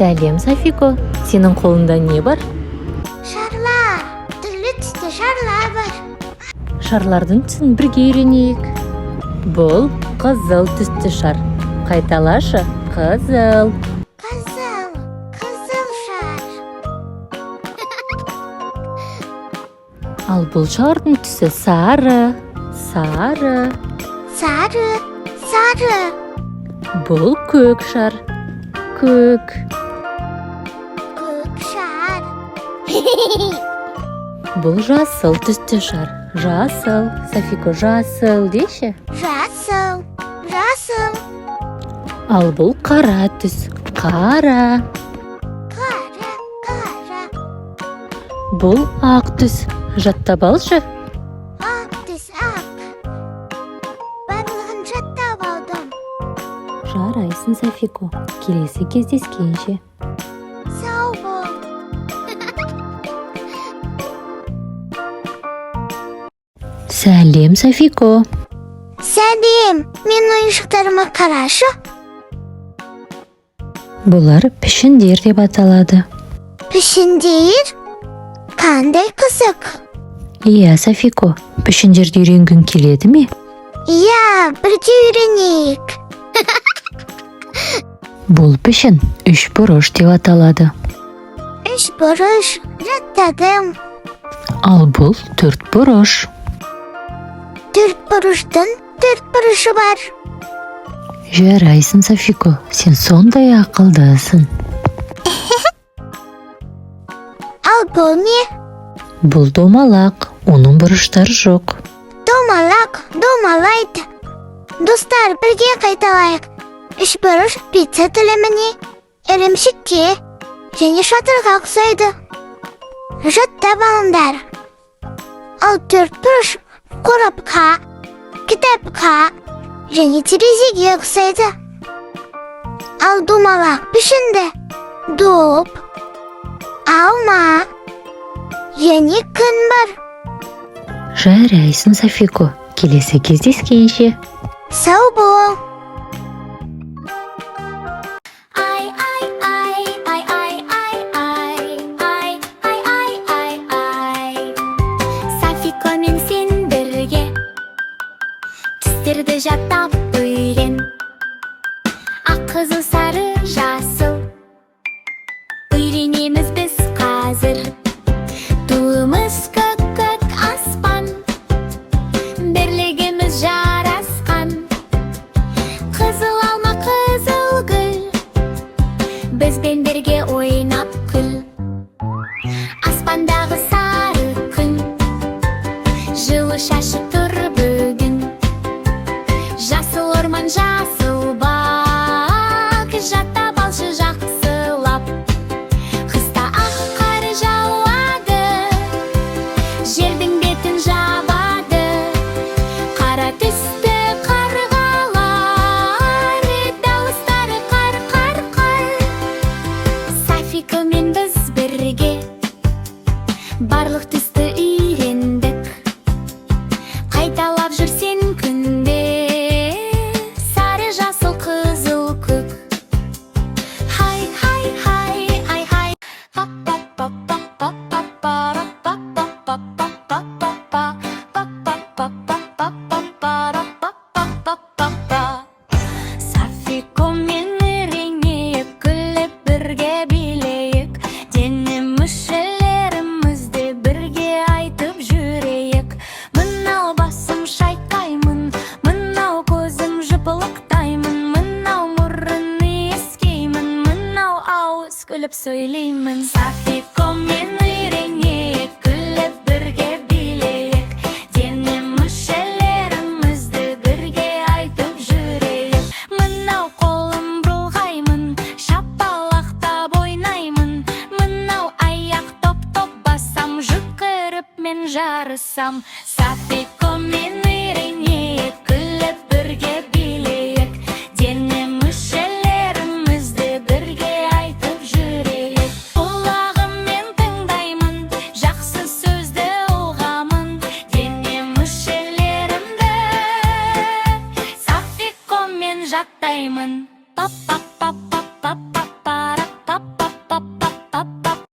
Сәлем, Софико! Сенің қолыңда не бар? Шарлар, түрлі түсті шарлар бар. Шарлардың түсін бірге үйренейік. Бұл қызыл түсті шар. Қайталашы: қызыл. Қызыл, қызыл шар. Ал бұл шардың түсі сары, сары. Сары, сары. Бұл көк шар, көк. Көк шар. Бұл жасыл түсті шар, жасыл. Софико, жасыл деші. Жасыл, жасыл. Ал бұл қара түс, қара. Қара, қара. Бұл ақ түс. Жаттап алшы. Ақ түс, ақ. Барлығын жаттап алдым. Жарайсың, Софико! Келесі кездескенше! Сау бол. Сәлем, Софико! Сәлем, менің ойыншықтарыма қарашы. Бұлар пішіндер деп аталады. Пішіндер? Қандай қызық. Иә, Софико, пішіндерді үйренгің келеді ме? Иә, бірге үйренейік. Бұл пішін үш бұрыш деп аталады. Үш бұрыш, жаттадым. Ал бұл төрт бұрыш. Төрт бұрыштың төрт бұрышы бар. Жарайсың, Софико, сен сондай ақылдысың. Ал бұл не? Бұл домалақ, оның бұрыштары жоқ. Домалақ, домалайды. Достар, бірге қайталайық. Үш бұрыш пицца тіліміне, ірімшікке және шатырға ұқсайды. Жаттап алыңдар. Ал төрт бұрыш қорапқа, кітапқа және терезеге ұқсайды. Ал домалақ пішінді доп, алма және күн бар. Жарайсың, Софико, келесі кездескенше! Сау бол. Ай, ай, ай, ай, ай, ай, ай, ай, ай, ай, ай, ай. Софико мен сен бірге түстерді жаттап үйрен. Ақ, қызыл, сары, жасыл, үйренеміз біз қазір. Туымыз көк, көк аспан, бірлігіміз жарасқан. Қызыл алма, қызыл гүл, бізбен бірге ойнап күл. Аспандағы сары күн жылу шашып тұр бүгін. Жасыл орман, жасыл бақ, жаттап алшы жақсылап. Қыста ақ қар жауады, жердің бетін жабады. Қара түсті қарғалар, дауыстары қар, қар, қар. Софико мен біз бірге барлық түсті үйрендік. Қайталап жүрсең күнде: сары, жасыл, қызыл, көк. Хай, хай, хай, ай, хай. Па па па па па па пара, па па па па па па па па па па па па па пара, па па па па па. Софико мен үйренейік, күліп бірге билейік. Дене мүшелерімізді бірге айтып жүрейік. Мынау басым шайқаймын, мынау көзім жыпылықтаймын, мынау мұрын иіскеймін, мынау ауыз күліп сөйлеймін. Софико мен үйренейік, күліп бірге билейік. Дене мүшелерімізді бірге айтып жүрейік. Мынау қолым бұлғаймын, шапалақтап ойнаймын. Мынау аяқ топ топ басам, жүгіріп мен жарысам.